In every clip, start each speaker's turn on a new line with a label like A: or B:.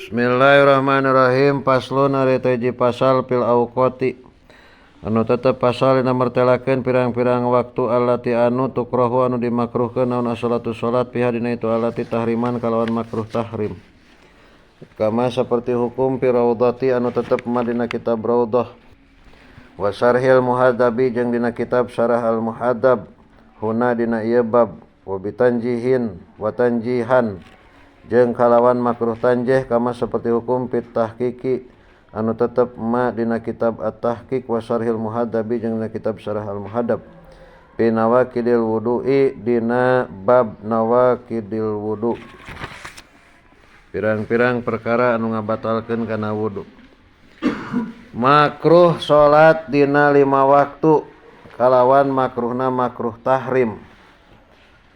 A: Bismillahirrahmanirrahim. Paslon ari teh hiji pasal fil awqati anu tetep pasal dina mertelakeun pirang-pirang waktu allati anu tukrohu anu dimakruhkeun naon as-salatu salat fiha dina itu allati tahriman kalawan makruh tahrim. Kama seperti hukum fi raudhati anu tetep ma dina kitab Raudhah wa syarhil muhadzabi jeung dina kitab Syarah al-Muhadzab huna dina ieu bab wa bitanjihin wa tanjihan jeung kalawan makruh tanjih kama seperti hukum fit tahqiqi anu tetep ma dina kitab At-Tahqiq wa Syarhil Muhadzabi jeung dina kitab Syarah Al-Muhadzab fi nawaqidil wudu'i dina bab nawaqidil wudu, pirang-pirang perkara anu ngabatalkeun kana wudu. Makruh salat dina 5 waktu kalawan makruhna makruh tahrim,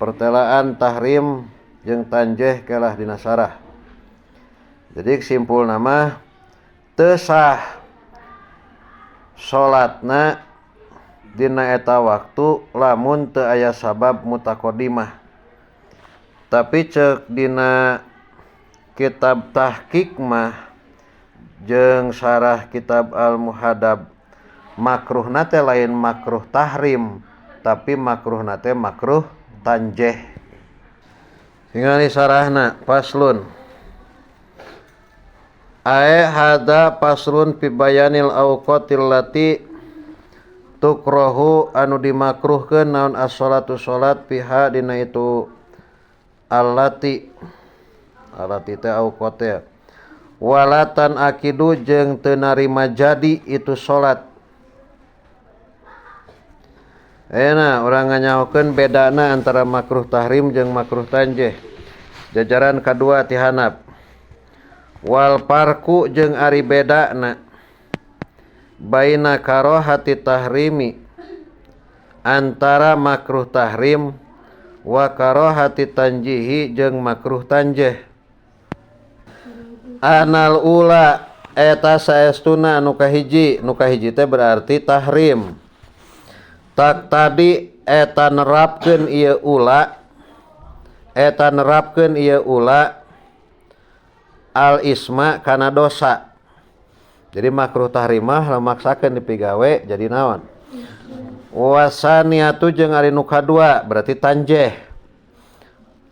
A: pertelaan tahrim jeung tanjeh kelah dina sarah. Jadi simpul nama teu sah salatna dina eta waktu lamun teu aya sabab mutaqaddimah. Tapi ceuk dina kitab Tahqiq mah jeung syarah kitab Al-Muhadzab makruhna teh lain makruh tahrim tapi makruhna teh makruh tanjeh. Tingali sarahna paslon. Ae hada paslon fi bayanil awqatil lati tukrohu anu dimakruhkeun naon as-salatu salat fiha dina itu allati allati teh awqat teh walatan akidu jeung teu narima jadi itu salat. Enak, orang nganyahokeun bedana antara makruh tahrim jeung makruh tanjih. Jajaran kadua ti handap. Wal parku jeung ari bedana baina karohati tahrimi antara makruh tahrim wa karohati tanjihi jeung makruh tanjih. Anal ula eta saestuna anu kahiji, nu kahiji teh berarti tahrim. Tak tadi eta nerapkeun ieu ula, eta nerapkeun ieu ula al isma kana dosa. Jadi makruh tahrimah lamaksakeun dipigawe jadi naon? Wasaniatu jeung ari nu kadua berarti tanjeh.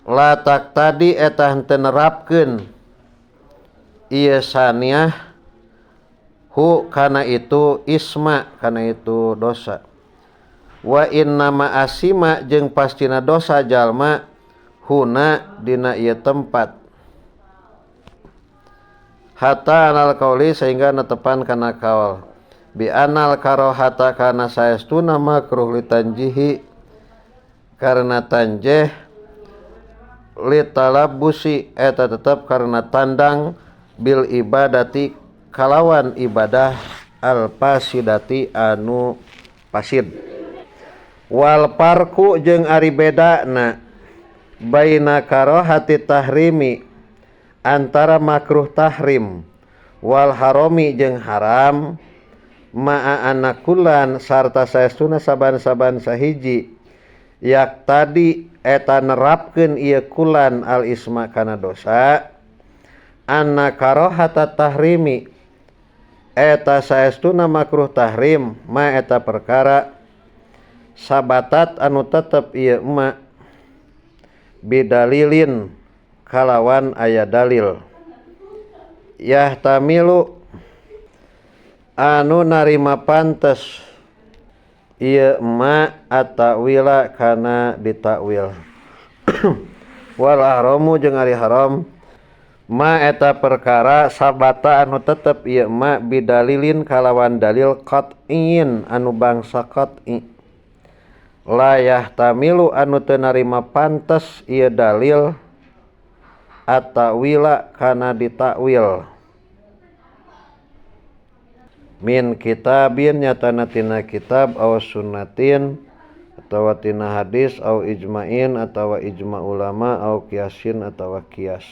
A: La tak tadi eta henteu nerapkeun ieu saniah hu kana itu isma kana itu dosa. Wa inna ma asima jeung pastina dosa jalma huna dina ieu tempat hatta anal kauli sehingga netepan kana kaul bi anal karohata kana saestuna makruh litanjihi karena tanjih litalabusi eta tetep karena tandang bil ibadati kalawan ibadah al pasidati anu pasid. Wal parku jeung ari bedana baina karohati tahrimi antara makruh tahrim wal harami jeung haram ma'a anakulan sarta saestuna saban-saban sahiji yak tadi eta nerapkeun ieu kulan al isma kana dosa anna karohata tahrimi eta saestuna makruh tahrim ma eta perkara sabatat anu tetep ieu ma bidalilin kalawan aya dalil yahtamilu anu narima pantes ieu ma atakwila kana ditakwil. Wal haramu jeung ari haram ma eta perkara sabata anu tetep ieu ma bidalilin kalawan dalil qat'in anu bangsa qat'i la yahtamilu anu teu narima pantes ieu dalil atakwila kana ditakwil min kitabin nyatana tina kitab aw sunnatin atawa tina hadis aw ijma'in atawa ijma ulama aw kiasin atawa kias.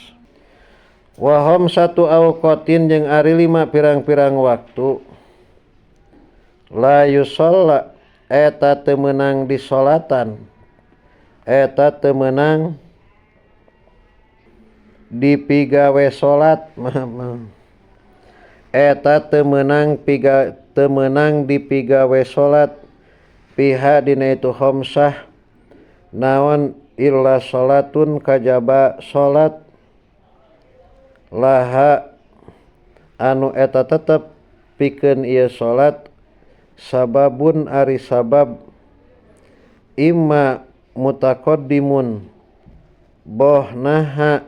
A: Wa hum satu awqatin jeung ari 5 pirang-pirang waktu la yusalla eta teu meunang disolatan eta teu meunang Dipigawe salat eta teu meunang piga teu meunang dipigawe salat piha dina itu khamsah naon illa salatun kajaba salat laha anu eta tetep pikeun ieu salat sababun ari sabab imma mutaqaddimun boh naha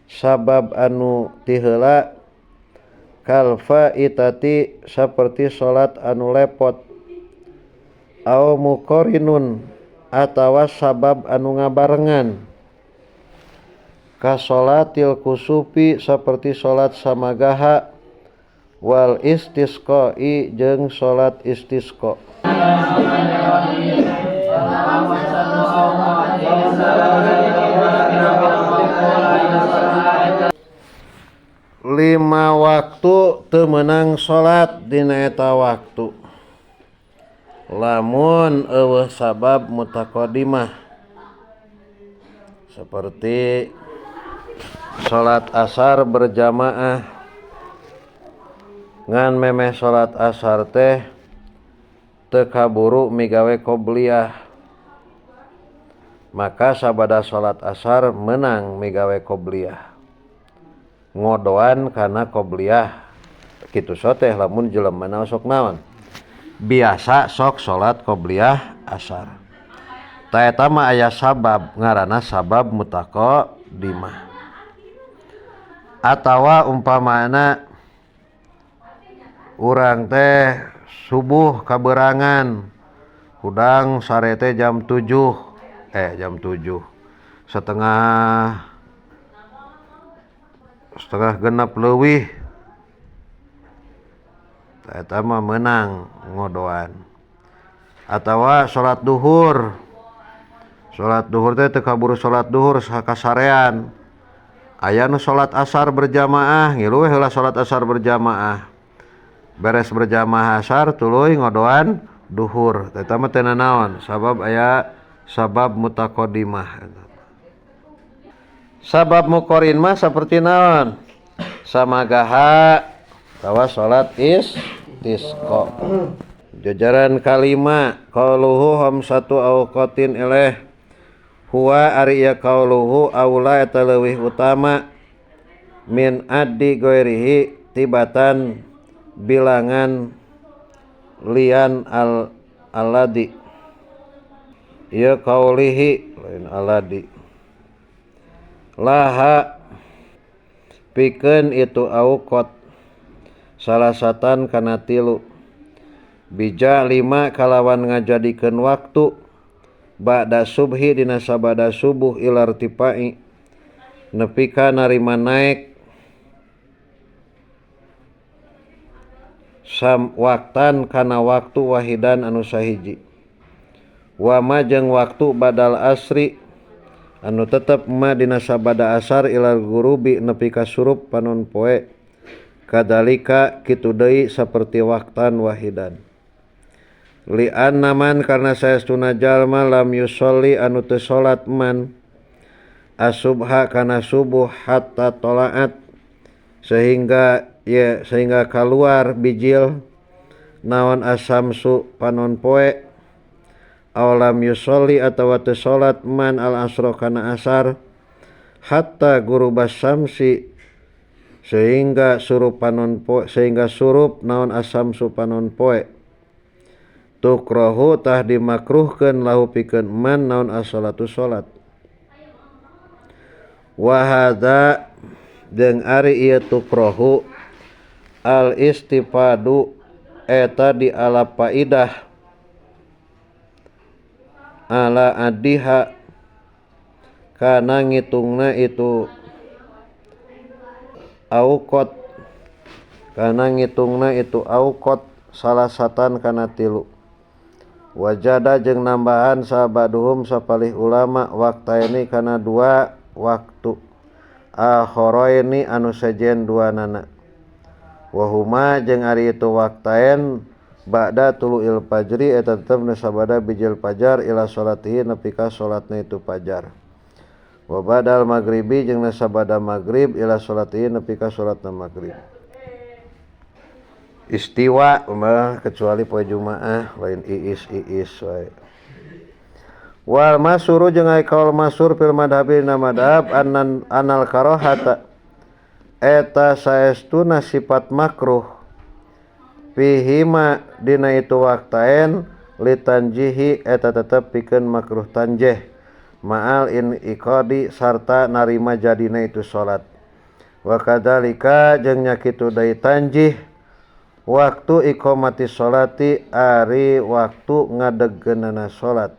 A: sabab anu tiheula kal faitati saperti salat anu lepot au muqarinun atawa sabab anu ngabarengan ka salatil kusufi saperti salat samagaha wal istisqa'i jeung salat istisqa. Lima waktu teu meunang salat dina eta waktu lamun eueuh sabab mutaqaddimah seperti salat asar berjamaah ngan memeh salat asar teh teu kaburu migawe qobliyah maka sabada salat asar meunang migawe qobliyah ngodoan kana qobliyah kitu soteh lamun jelemana sok naon biasa sok salat qobliyah asar ta eta mah aya sabab ngaranna sabab mutaqaddimah atawa umpamana urang teh subuh kaberangan hudang sare teh jam 7 jam 7 setengah genep leuwih eta mah meunang ngodoan atawa salat duhur teh teu kaburu salat duhur kasarean aya nu salat asar berjamaah ngilu we heula salat asar berjamaah beres berjamaah asar tuluy ngodoan duhur eta mah teu nanaon sabab aya sabab mutaqaddimah. Sabab muqarin mah saperti naon samagaha atawa salat istisqa. Jajaran kalima qauluhu khamsatu awqatin eleh huwa ari ieu qauluhu aula eta leuwih utama min addi ghairihi tibatan bilangan lian al aladi ieu qaulihi lain aladi laha pikeun itu auqat salasatan kana tilu bija lima kalawan ngajadikeun waktu ba'da subhi dina sabada subuh ilartipai nepi ka narima naek sam waktan kana waktu wahidan anu sahiji wa ma jeung waktu badal asri anu tetep ma dina sabada asar ilal gurubi nepi ka surup panon poe kadalika kitu deui saperti waktan wahidan li anna man karna saestuna jalma lam yusolli anu teu salat man asubha kana subuh hatta tolaat sehingga ya sehingga keluar bijil naon asamsu panon poe aw lam yusolli atawa teu salat man al asra kana asar hatta gurubas samsi sehingga surup panon poe sehingga surup naon asamsu panon poe tukrohu tah dimakruhkeun lahu pikeun man naon as-salatu salat wa hadza jeung ari ieu tukrohu al istifadu eta di ala faidah ala adiha kana ngitungna itu auqat kana ngitungna itu auqat salasatan kana tilu wajada jeung nambahan sabaduhum sapalih ulama waktaini kana dua waktu akharaini anu sejen dua nana wahuma jeung ari itu waktain ba'da tulu'il fajri eta tetep nu sabada bijil fajar ila salatihi nepi ka salatna itu fajar. Wa badal maghribi jeung nasabada maghrib ila salatihi nepi ka salatna maghrib. Istiwa mah kecuali poe Jumaah lain iis-iis wae. Wal masuru jeung ai kaul masur fil madhabi na madhab anan anal karahata eta saestuna sifat makruh fihima dina itu waktaen litanjihi eta tetep pikeun makruh tanjih ma'al in iqadi sarta narima jadina itu salat. Wa kadzalika jeung nya kitu deui tanjih waktu iqamati sholati ari waktu ngadegkeunana salat.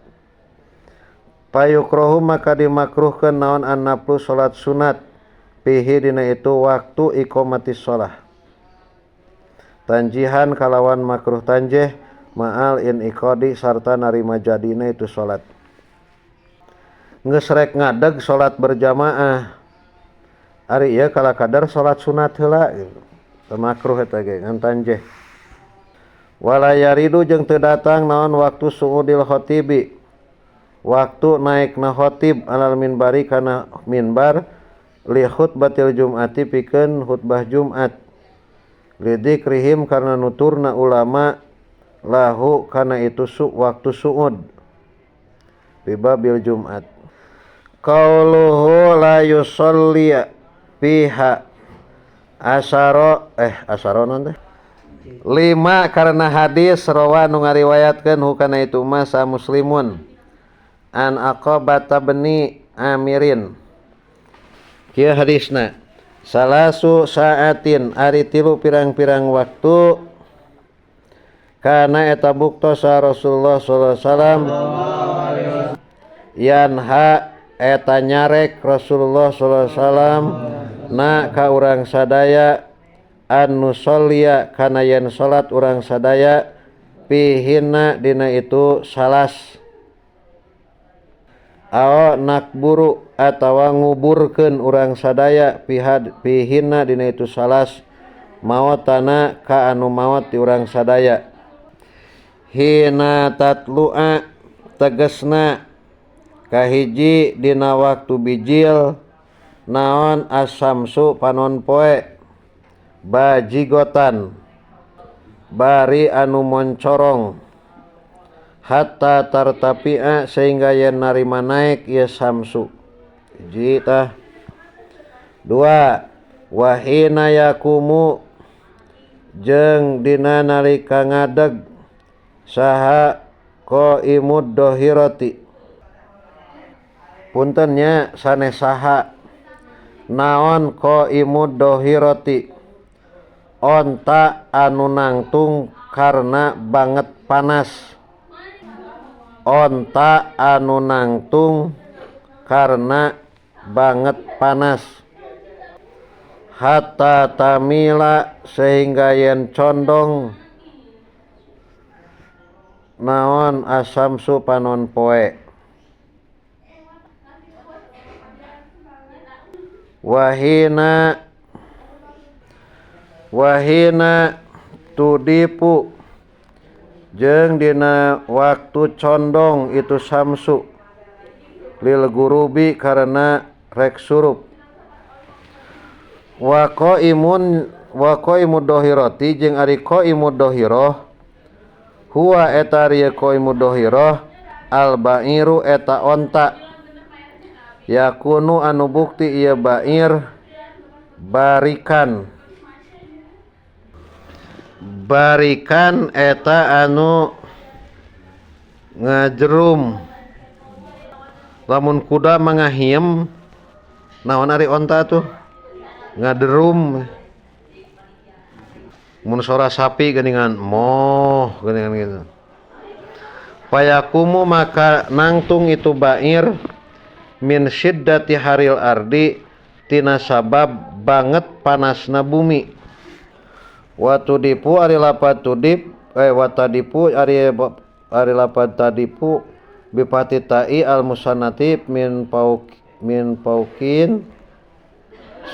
A: Payukrohu maka dimakruhkeun naon annaflu salat sunat fihi dina itu waktu iqamati shalah. Tanjihan kalawan makruh tanjih ma'al in iqadi sarta narima jadina itu salat. Geus rek ngadeg salat berjamaah ari ieu kala kadar salat sunat heula gitu. Teu makruh eta ge ngan tanjih. Wala yaridu jeung teu datang naon waktu suudil khatibi waktu naikna khatib alal minbari kana minbar li khutbatil jum'ati pikeun khutbah Jumat lidzikrihim karena nuturna ulama lahu kana itu waktu suud bibabil Jumat. Qauluhu la yusalli fiha asaro asaro naon teh lima karena hadis rawa nu ngariwayatkeun hukana itu masa muslimun an Aqabata bni Amirin. Kieu hadisna salasu saatin ari tilu pirang-pirang waktu kana eta buktosa Rasulullah sallallahu alaihi wasallam yanha eta nyarek Rasulullah sallallahu alaihi wasallam na ka urang sadaya an nusollia kana yen salat urang sadaya pihinna dina itu salas ao nakburu atawa nguburkeun urang sadaya pihinna dina itu salas maotana ka anu maot di urang sadaya hina tatlu'a tegesna kahiji dina waktu bijil naon asamsu panon poe bajigotan bari anu moncorong hatta tartapi'a sehingga yen narima naik ieu samsu. Hiji tah. Dua, wahina yakumu jeung dina nalika ngadeg saha qaimud dohirati. Punten nya sanes saha naon qaimud dohirati onta anu nangtung karena banget panas. Onta anu nangtung karena banget panas hatta tamila sehingga yen condong naon asamsu panon poe. Wahina wahina tudipu jeung dina waktu condong itu samsu lil gurubi karena rek surup. Wa qaimun wa qaimud dohirati jeung ari qaimud dohiroh huwa eta ari qaimud dohiroh al ba'iru eta onta yakunu anu bukti ieu ba'ir barikan barikan eta anu ngajerum. Lamun kuda mangahiem naon ari onta tuh ngaderum. Mun sora sapi geuningan moh geuningan gitu. Payakumu maka nangtung itu bair min syiddati haril ardi tina sabab banget panasna bumi. Watudipu ari lapat tudip watadipu ari ari lapat tadipu bipati ta'i al musannati min pauk min paukin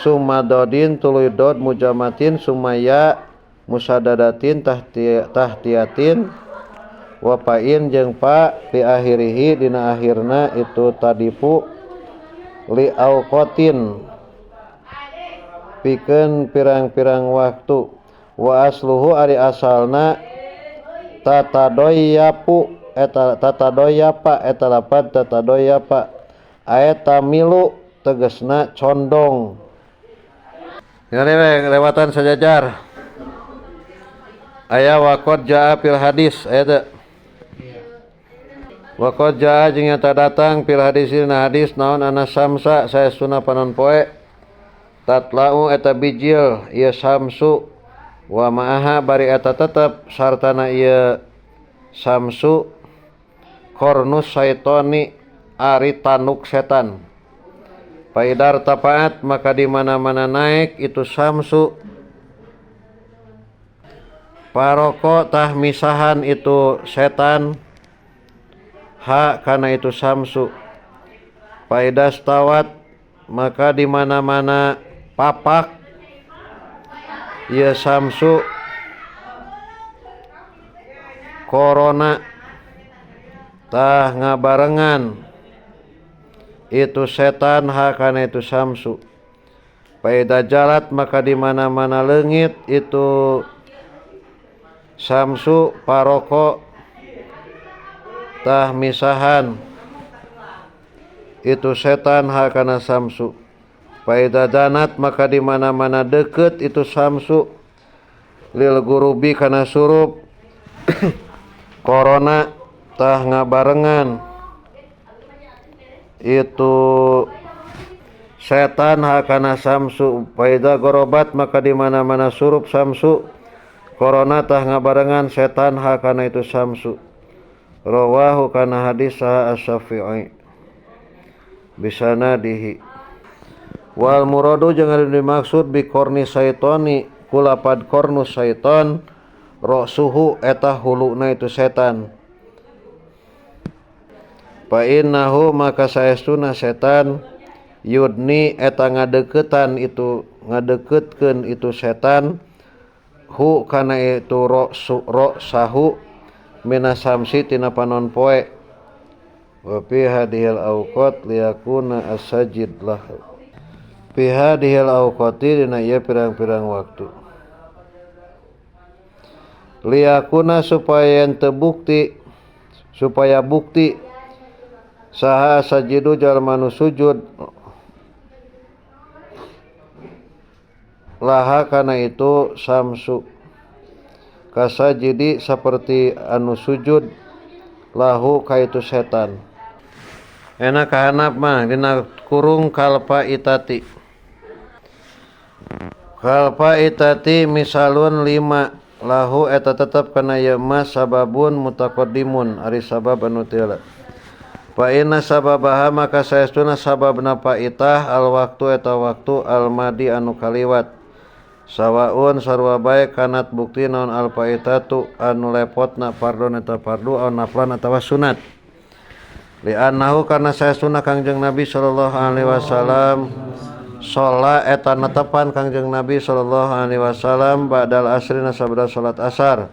A: sumadodin tuluy dod mujamatin sumaya musadadatin tahtiatin wapain jeung pa fi akhirihi dina akhirna itu tadipu Li auqatin pikeun pirang-pirang waktu. Wa asluhu ari asalna tatadoyapu eta tatadoyapa eta lapad tatadoyapa aeta milu tegesna condong. Ini lewatan sajajar. Aya waqad jaa fil hadis aya teu? Waqad jaa jeung nyata datang fil hadis dina hadis naon anna samsa saestuna panon poe tatlau eta bijil ieu samsu wa ma'aha bari eta tetep sartana ieu samsu kornus saitoni ari tanuk setan. Paidar tapaat maka di mana-mana naik itu samsu paroko tah misahan itu setan ha kana itu samsu. Paidas tawat maka di mana-mana papak ieu samsu korona tah ngabarengan itu setan hakana itu samsu. Paida jalat maka di mana-mana leungit itu samsu paroko tah misahan itu setan hakana samsu. Paida danat maka di mana-mana deket itu samsu lil gurubi kana surup korona tah ngabarengan itu setan hakana samsu. Paida gorobat maka di mana-mana surup samsu korona tah ngabarengan setan hakana itu samsu. Rawahu kana hadis saha Asy-Syafi'i bisanadihi. Wal muradu jeung anu dimaksud bi korni saitoni kulapad kornus saiton ra'suhu eta huluna itu setan. Fa innahu maka saestuna setan yudni eta ngadeukeutan itu ngadeuketkeun itu setan hu kana itu ra'sahu minasamsi tina panon poe. Wa fi hadhil awqat liyakuna as-sajid lahu. Fi hadhil awqati dina ieu pirang-pirang waktu. Liyakuna supaya terbukti supaya bukti saha sajidu jalma nu sujud laha kana itu samsu kasajidi seperti anu sujud lahu ka itu setan. Enak kahanap mah dina kurung kalpa itati. Kalpa itati misalun 5 lahu eta tetep kana ieu mah sababun mutaqaddimun ari sabab anu teu. Fa inna sababaha maka saestuna sababna faitah al waktu eta waktu al madi anu kaliwat. Sawaun sarua bae kanat bukti naon al faitatu anu lepotna fardun eta fardu au naflan atawa sunat. Li'annahu karna saestuna Kangjeng Nabi sallallahu alaihi wasallam sholla eta netepan Kangjeng Nabi sallallahu alaihi wasallam ba'dal asri sabda salat asar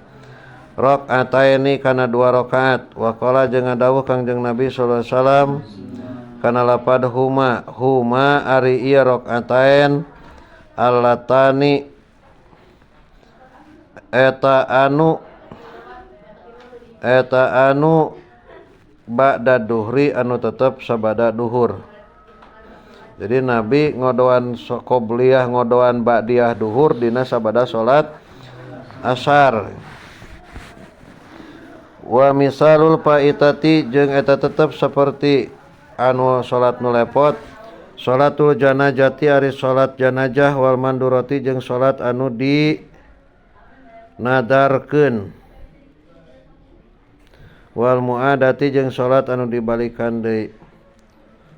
A: rakaataini kana 2 rakaat. Wa qala jeung ngadawuh Kangjeng Nabi sallallahu alaihi wasallam kana lapad huma huma ari ieu rakaatain allatani eta anu ba'da duhri anu tetep sabada duhur. Jadi Nabi ngodoan qobliyah ngodoan ba'diyah duhur dina sabada salat asar. Wa misalul faitati jeung eta tetep seperti anu salat nu lepot salatul janazati ari salat janazah wal mandurati jeung salat anu di nadarkeun wal muadati jeung salat anu dibalikan deui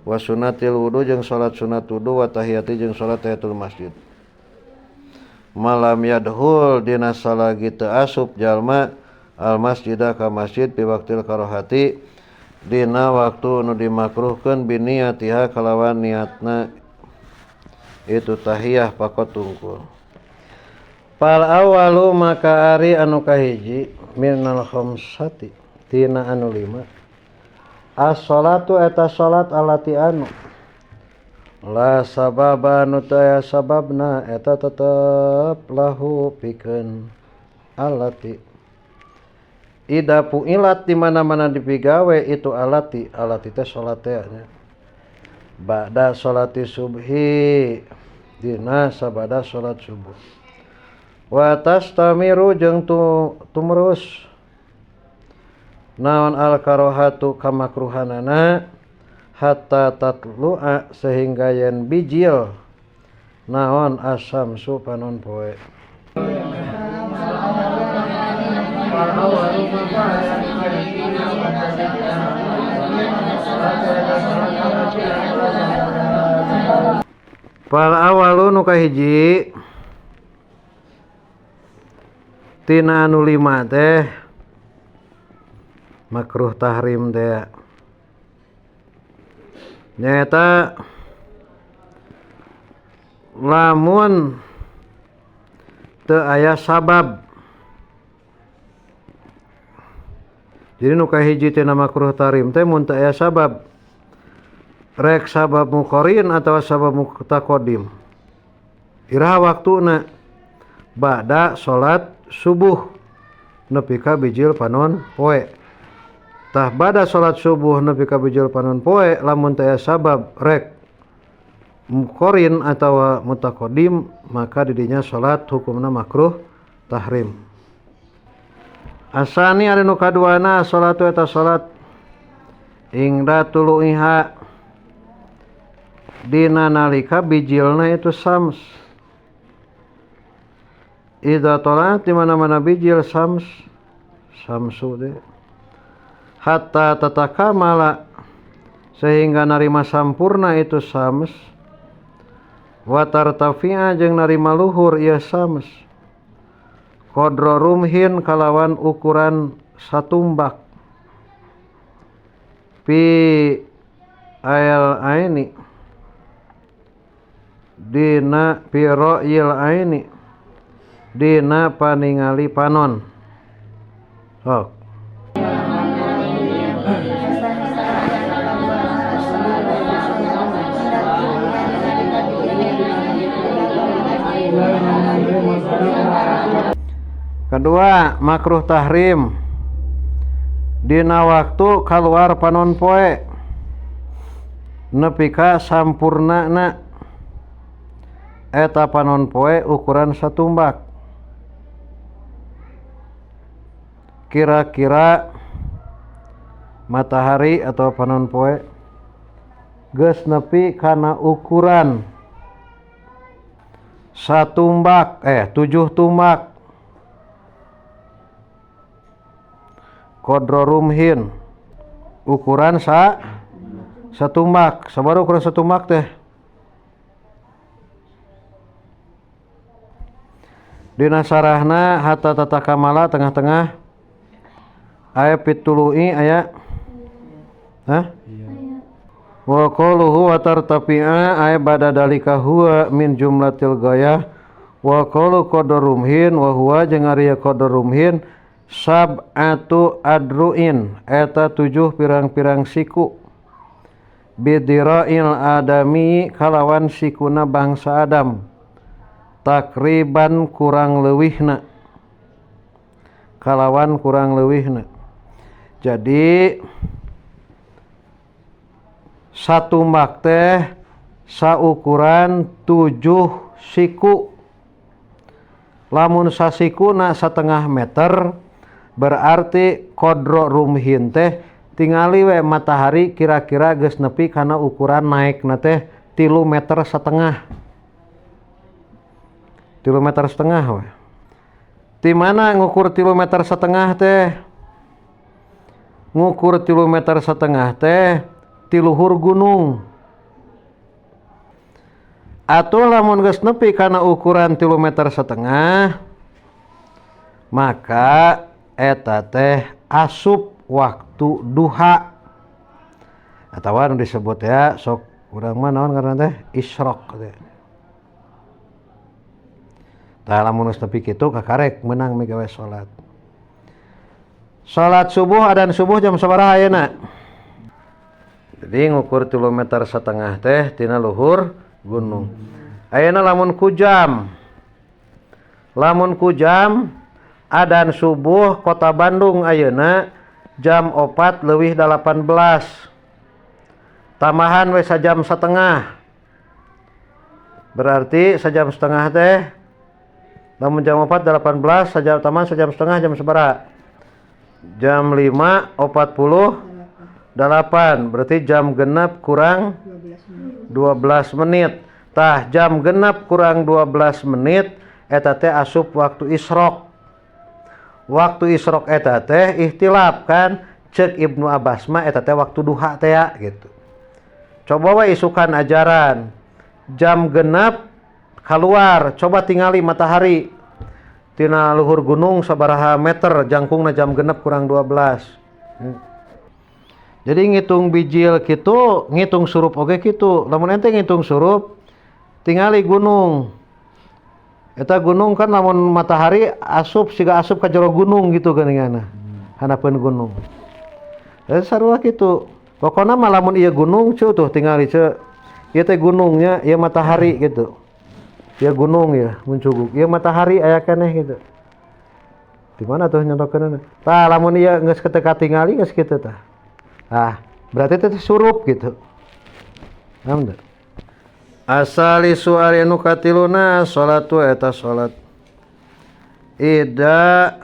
A: wa sunnatil wudu jeung salat sunat wudu wa tahiyati jeung salat tahiyatul masjid. Malam yadhul dina salagi teu asup jalma al masjida ka masjid bi waktil karohati dina waktu nu dimakruhkeun biniyatiha kalawan niatna itu tahiyah pakot tungkul. Fal awalu maka ari anu kahiji minal khamsati tina anu 5 as-salatu eta salat allati anu La sababa nu teu aya sababna eta tetep lahu pikeun alati. Ida pu'ilat di mana-mana dipigawe itu alati, alati teh salat teh nya. Ba'da salati subhi dina sabada salat subuh. Wa tastamiru jeung tumrus naon al karohatu kamakruhanana hatta tatlu'a sehingga yen bijil naon asamsu panon poe. Fal awalu nu kahiji tina anu lima teh makruh tahrim teh nyaeta lamun teu aya sabab. Jadi nu kahiji tina makruh tahrim teh mun teu aya sabab, rek sabab muqarin atawa sabab mutaqaddim. Iraha waktuna ba'da salat subuh nepi ka bijil panon poe. Tah bada salat subuh nepi ka bijil panon poe lamun teu aya sabab rek muqarin atawa mutaqaddim maka didinya salat hukumna makruh tahrim. Asani ari nu kaduana salatu eta salat ingda tuluiha dina nalika bijilna itu sams. Idza talat di mana-mana bijil sams samsu teh hatta tatakamala sehingga narima sampurna itu sams wa tartafi'a jeung narima luhur ieu sams qadra rumhin kalawan ukuran satumbak pi ail aini dina pi ra'yil aini dina paningali panon. Sok. Kedua, makruh tahrim dina waktu kaluar panon poe nepi ka sampurnana eta panon poe ukuran satumbak. Kira-kira matahari atau panon poe geus nepi kana ukuran satumbak 7 tumbak qadra rumhin ukuran satumbak. Sabaraha ukuran satumbak teh? Dina sarahna hatta tatakamala tengah-tengah aya pitului aya. Hah? Wa qaluhu wa tartafi'a ay bada dalika huwa min jumlatil ghayah wa qalu qadarumhin wa huwa jeung ari qadarumhin sab'atu adru'in eta 7 pirang-pirang siku bidira'il adami kalawan sikuna bangsa Adam takriban kurang leuwihna kalawan kurang leuwihna. Jadi satumbak teh saukuran 7 siku. Lamun sasikuna 1,5 meter berarti qadra rumhin teh tingali we matahari kira-kira geus nepi kana ukuran naekna teh 3,5 meter. 3,5 meter we. Di mana ngukur 3,5 meter teh? Ngukur 3,5 meter teh ti luhur gunung. Atuh lamun geus nepi kana ukuran 3,5 meter maka eta teh asup waktu duha atawa nu disebut ya sok urang mah naon ngaranna teh isyraq teh. Tah lamun geus nepi kitu kakarek meunang migawe salat. Salat subuh adan subuh jam sabaraha ayeuna? Jadi ngukur 3,5 meter teh tina luhur gunung. Ayeuna lamun ku jam adan subuh kota Bandung ayeuna jam 4.18, tambahan we sajam setengah. Berarti sejam setengah teh lamun jam 4.18, sajam tambahan sejam setengah jam sabaraha? Jam 5.48, berarti jam 6 kurang 12 menit. Tah, jam 6 kurang 12 menit eta teh asup waktu isyrok. Waktu isyrok eta teh ikhtilaf kan, cek Ibnu Abbas mah eta teh waktu duha teh ya, gitu. Coba we isukan ajaran jam 6 keluar, coba tingali matahari tina luhur gunung sabaraha meter jangkungna jam 6 kurang 12. Jadi ngitung bijil kitu, ngitung surup oge kitu. Lamun ente ngitung surup, tingali gunung. Eta gunung kan lamun matahari asup siga asup ka jero gunung gitu geuninganna. Handapeun gunung. Eta sarua kitu. Pokona mah lamun ieu gunung ceu tuh tingali ceu. Ieu teh gunungnya, ieu matahari gitu. Ieu gunung ya, muncuguk. Ieu matahari aya keneh gitu. Di mana tuh nyontokeunna? Tah, lamun ieu geus teu katingali geus kitu tah. Ah, berarti itu surup gitu. Paham teu? Asalisu ari nu katiluna salatu eta salat. Ida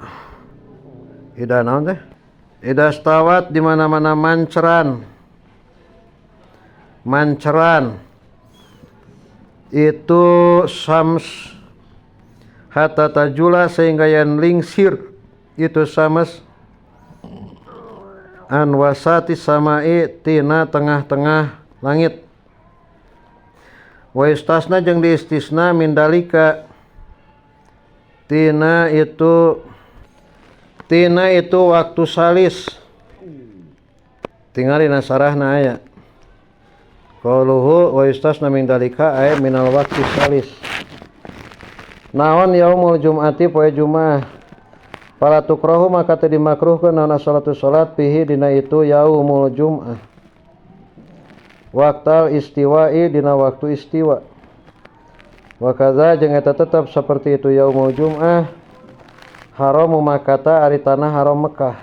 A: ida naon teh? Ida stawat di mana-mana manceran. Manceran itu sams hatta tajula sehingga yang lingsir itu sams an wasati samai tina tengah-tengah langit. Wa istasna jeung diistisna min dalika tina itu waktu salis. Tingali nasarahna aya qauluhu wa istasna min dalika ay minal waqti salis. Naon yaumul jum'ati poe Jumaah. Fala tukrahu maka teu dimakruhkeun naon salatu salat fihi dina itu yaumul jum'ah. Waqtal istiwa'i dina waktu istiwa. Wa kadza jeung eta tetep seperti itu yaumul jum'ah haramu Makkata ari tanah haram Mekah.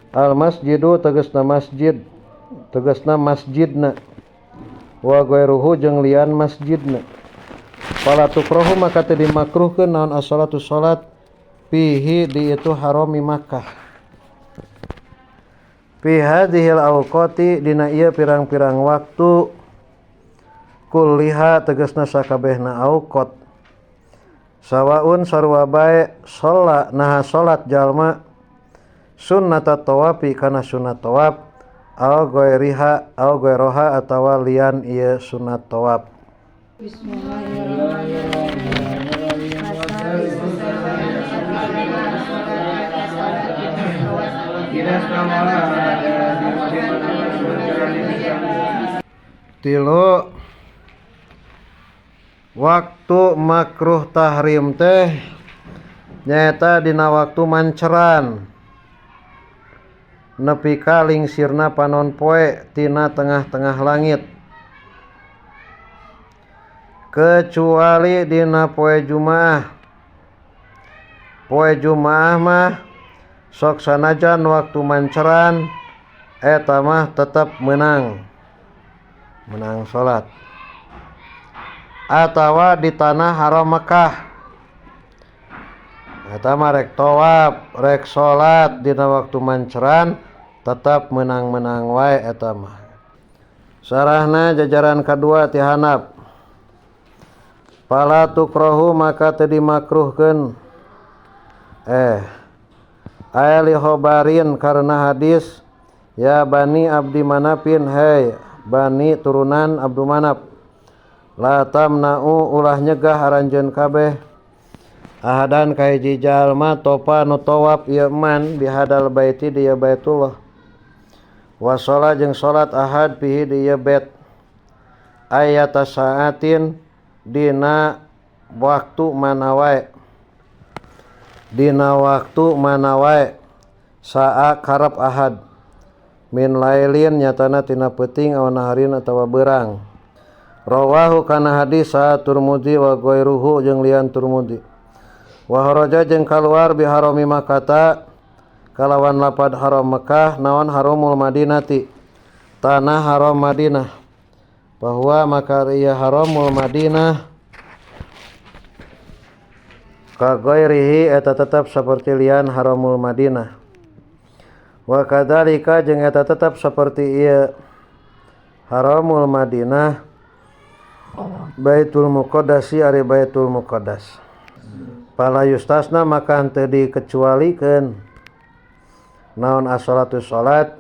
A: Al masjidu tegasna masjid, tegasna masjidna, wa ghairuhu jeung lian masjidna. Fala tukrahu maka teu dimakruhkeun naon as-salatu salat fihi di itu harami Makkah. Fi hadhil awqati dina ieu pirang-pirang waktu kulliha tegasna sakabehna awqat. Sawaun sarua bae sholat naha salat jalma sunnat tawafi kana sunat tawaf aw ghairiha aw ghairaha atawa lian ieu sunat tawaf. Tilu waktu makruh tahrim teh nyaeta dina waktu manceran nepi ka lingsirna panon poe tina tengah-tengah langit, kecuali dina poe Jumaah. Poe Jumaah mah sok sanajan waktu manceran eta mah tetep menang, menang salat. Atawa di tanah haram Mekah eta mah rek tawaf rek salat dina waktu manceran tetap menang-menang wae eta mah. Sarahna jajaran kadua ti handap. Fala tukrahu maka teu dimakruhkeun aya li khobarin karena hadis ya bani abdi manapin, hei bani turunan Abdu Manap, la tamna'u ulah nyegah aranjeun kabeh ahadan ka hiji jalma topa nu tawaf ieu man bihadal baiti di ieu Baitullah wa sholat jeung salat ahad fihi di ieu bait ayata saatin dina waktu mana wae, dina waktu mana wae saa karep ahad. Min lailin nyatana tina peuting aw naharin atawa beurang. Rawahu kana hadis sa Turmudi wa ghairuhu jeung lian Turmudi. Wa haraja jeung kaluar bi harami Makkah kalawan lapad haram Mekah naon haramul Madinati tanah haram Madinah. Bahwa maka ieu haramul Madinah ka ghairihi eta tetep saperti lian haramul Madinah. Wa kadzalika jeung eta tetep saperti ieu haramul Madinah Baitul Muqaddasi ari Baitul Muqaddas. Fala yustasna maka henteu dikecualikeun naon as-salatu salat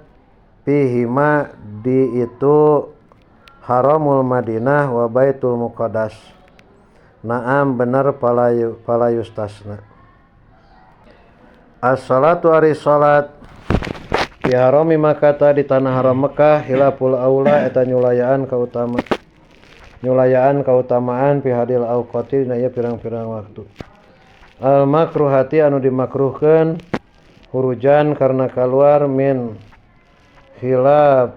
A: fihima di itu haramul Madinah wa Baitul Muqaddas. Naam bener fala yustasna. As-salatu ari salat di harami Makkah di tanah haram Mekah hilaful aula eta nyulayaan kautama. Nyulayaan kautamaan fi hadil auqati dina ieu pirang-pirang waktu. Al makruhati anu dimakruhkeun hurujan karena kaluar min khilafil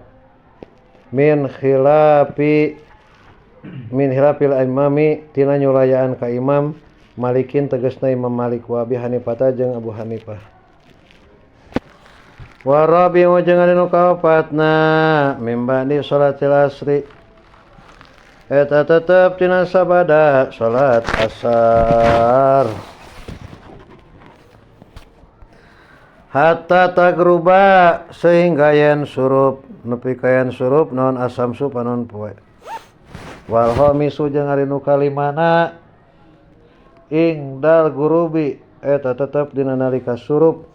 A: imami tina nyulayaan ka imam Malikin tegasna Imam Malik wa Abi Hanifah jeung Abu Hanifah. Wa rabi'u jeung anu kaopatna mim ba'di salatil asri eta tetep tina sabada salat asar hatta tagruba sehingga yen surup nepi ka yen surup naon asamsu panon poe. Wal khamisu jeung ari nu kalimana ing dal gurubi eta tetep dina nalika surup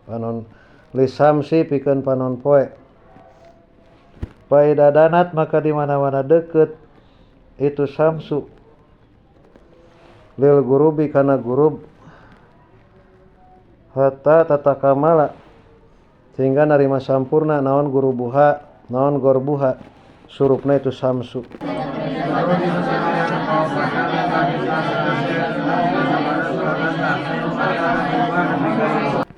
A: panon lisamsi pikeun panon poe. Paida danat maka di mana-mana deket itu samsu lil gurubi kana gurub hatta tatakamala sehingga narima sampurna naon gurubuha naon gorbuha surupna itu samsu.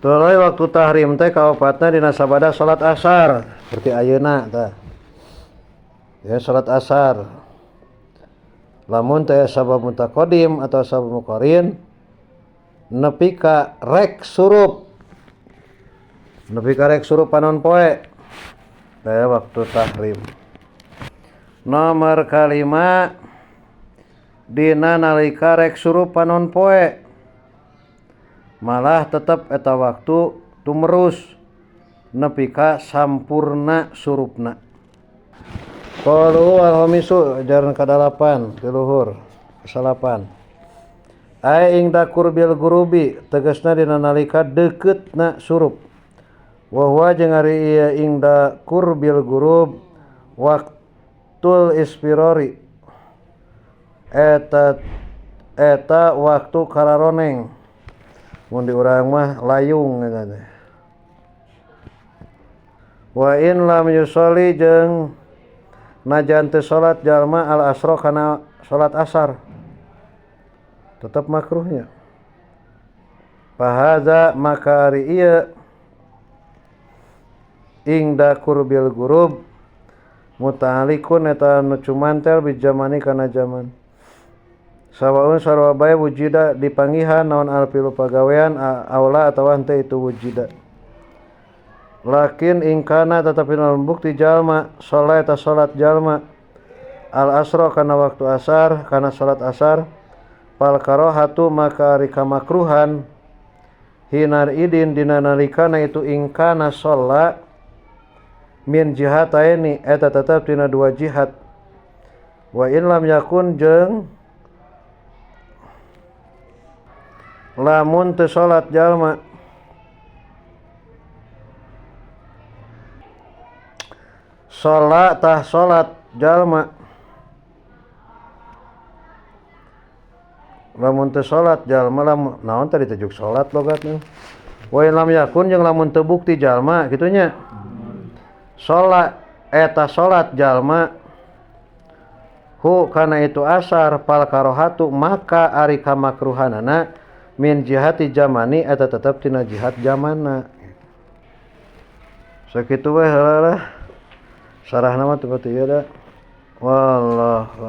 A: Tuluy waktu tahrim teh kaopatna dina sabada salat asar seperti ayeuna tah. Ya salat asar. Lamun teh sabab mutaqaddim atau sabab muqarin nepi ka rek surup. Nepi ka rek surup panon poe. Teh waktu tahrim. Nomor kalima dina nalika rek surup panon poe. Malah tetep eta waktu tumerus nepi ka sampurna surupna. Qalu wal khamisu ajaran kadalapan ti luhur kasalapan. Ai ing dakur bil gurubi tegasna dina nalika deuketna surup. Wa huwa jeung ari ieu ing dakur bil gurub waktul isfirori eta waktu kararoneng. Mun di urang mah layung eta teh. Wa in lam yusolli jeung najan teu salat jalma al asra kana salat asar tetep makruhnya. Fahaza maka ari ieu ing dakur bil gurub muta'alliqun eta anu cumantel bi jamani kana jaman. Sawaun sarua bae wujida dipanggihan naon alfilu pagawean aula atawa henteu itu wujida. Lakin ingkana tetapi naon bukti jalma salat eta salat jalma al asra kana waktu asar kana salat asar fal karahatu maka ari kamakruhan hinar idin dina nalikana itu ingkana sholat min jihataini eta tetep tina dua jihad. Wa in lam yakun jeung lamun teu salat jalma salat tah salat jalma lamun teu salat jalma lamun naon tadi tajuk salat logatna wa in lam yakun jeung lamun teu bukti jalma kitu nya salat eta salat jalma hu kana itu asar fal karohatu maka ari kamakruhanana min jihati jamani eta tetep tina jihad jamana. Sakitu we heula lah. Sarahna mah teu pati ieu da. Wallahu.